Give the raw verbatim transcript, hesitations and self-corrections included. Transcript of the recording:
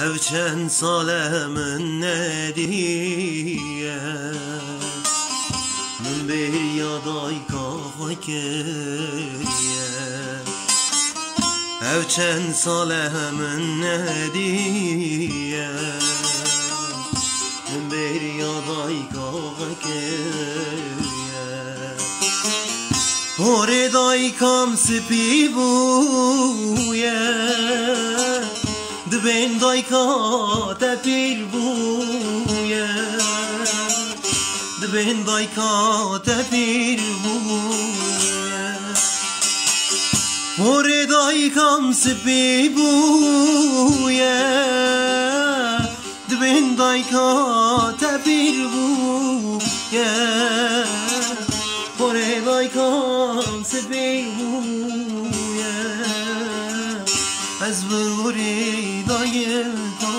Ev çend sal e min nediye, min bêriya dayka xwe kiriye. Ev çend sal e min nediye, min bêriya dayka xwe kiriye. Porê daykam spî bûye, dibên dayka te pîr bûye, dibên dayka te pîr bûye. Porê daykam spî bûye, dibên dayka te pîr bûye. Porê daykam spî bûye, ez bi gorî dayika